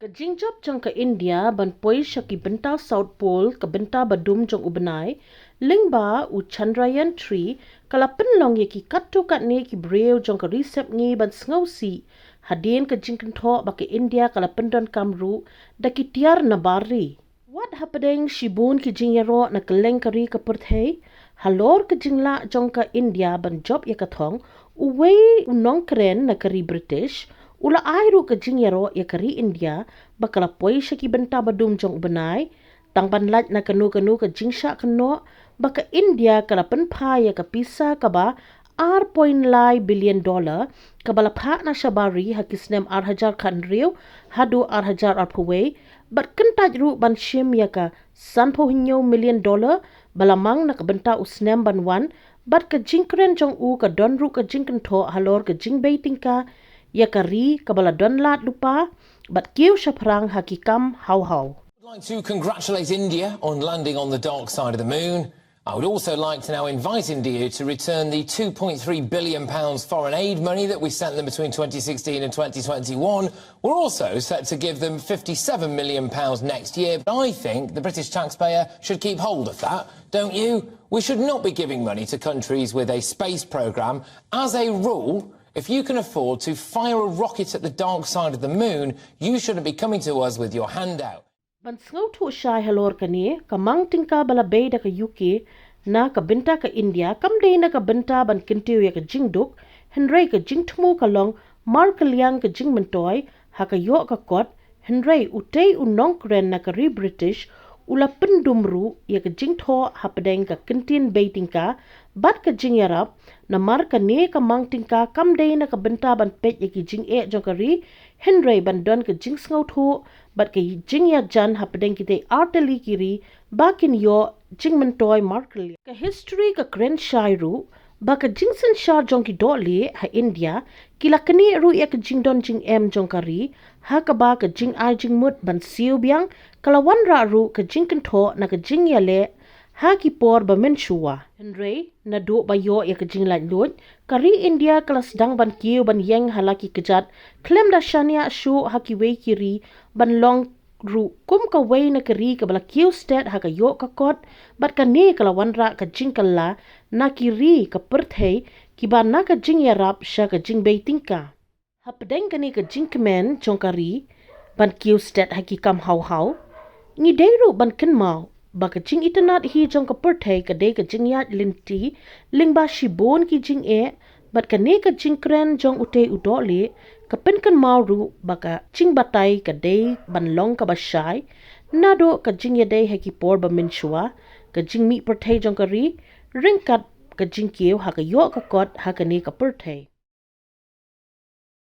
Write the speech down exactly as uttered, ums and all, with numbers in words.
Ka jingjop jong ka India ban poi sha ki bynta South Pole, ka bynta badum jong u bnai, lyngba u Chandrayaan three, ka la pynlong ïa ki katto katne ki briew jong ka ri sepngi ban sngewsih hadien ka jingkynthoh ba ka India ka la pyndonkam ruh da ki tiar nabar ri. Wat hapdeng shibun ki jingïaroh na kylleng ka ri ka pyrthei halor ka jinglah jong ka India ban jop ïa ka thong, uwei u nongkren na ka ri British u la ai ruh ka jingïaroh ïa ka ri India ba ka la poi sha ki bynta badum jong u bnai, tang ban lait na kano kano ka jingshah kynnoh ba ka India ka la pynphai ïa ka pisa kaba ar point lai billion dollar kaba la phah na shabar ri ha ki snem ar hajar khathynriew haduh ar hajar arphew wei, bad kyntait ruh ban shim ïa ka sanphew hynñiew million dollar ba la mang na ka bynta u snem ban wan, bad ka jingkren jong u ka don ruh ka jingkynthoh halor ka jingbei tyngka ïa ka ri kaba la don lad lypa bad kiew shaphrang ha ki kam haw haw. I'd like to congratulate India on landing on the dark side of the moon. I would also like to now invite India to return the two point three billion pounds foreign aid money that we sent them between twenty sixteen and twenty twenty-one. We're also set to give them fifty-seven million pounds next year. But I think the British taxpayer should keep hold of that, don't you? We should not be giving money to countries with a space programme. As a rule, if you can afford to fire a rocket at the dark side of the moon, you shouldn't be coming to us with your hand out. Ban sngewthuh shai halor kane, ka mang tyngka ba la bei da ka U K na ka bynta ka India kam dei na ka bynta ban kyntiew ïa ka jingduk, hynrei ka jingthmu ka long markylliang ka jingmyntoi ha ka ïoh ka kot, hynrei utei u nongkren na ka ri British u la pyndum ruh ïa ka jingthoh hapdeng ka kyntien bei tyngka bad ka jingïarap, namar kane ka mang tyngka kam dei na ka bynta ban peit ïa ki jingeh jong ka ri, hynrei ban don ka jingsngewthuh bad ka jingïajan hapdeng kitei artylli ki ri ba kin ïoh jingmyntoi markylliang. Ka history ka kren shai ruh ba ka jingsynshar jong ki dohlieh ha India ki la knieh ruh ïa ka jingdon jingem jong ka ri, ha kaba ka jingai jingmut ban siew biang ka la wanrah ruh ka jingkynthoh na ka jingïaleh ha ki por ba mynshuwa. Hynrei naduh ba ïoh ïa ka jinglaitluid, ka ri India ka la sdang ban kiew ban ïeng ha la ki kjat khlem da shaniah shuh ha kiwei ki ri, ban long ruh kum kawei na ki ri kaba la kiew stet ha ka ïoh ka kot, bad kane ka la wanrah ka jingkylla na ki ri ka pyrthei kiba na ka jingïarap sha ka jingbei tyngka. Hapdeng kane ka jingkmen jong ka ri ban kiew stet ha ki kam haw haw, ngi dei ruh ban kynmaw ba ka jingitynnad hi jong ka pyrthei ka dei ka jingïaid lynti lyngba shibun ki jingeh, bad kane ka jingkren jong utei u dohlieh ka pynkynmaw ruh ba ka jingbatai ka dei ban long kaba shai naduh ka jingïadei ha ki por ba mynshuwa, ka jingmih pyrthei jong ka ri ryngkat ka jingkiew ha ka ïoh ka kot ha kane ka pyrthei.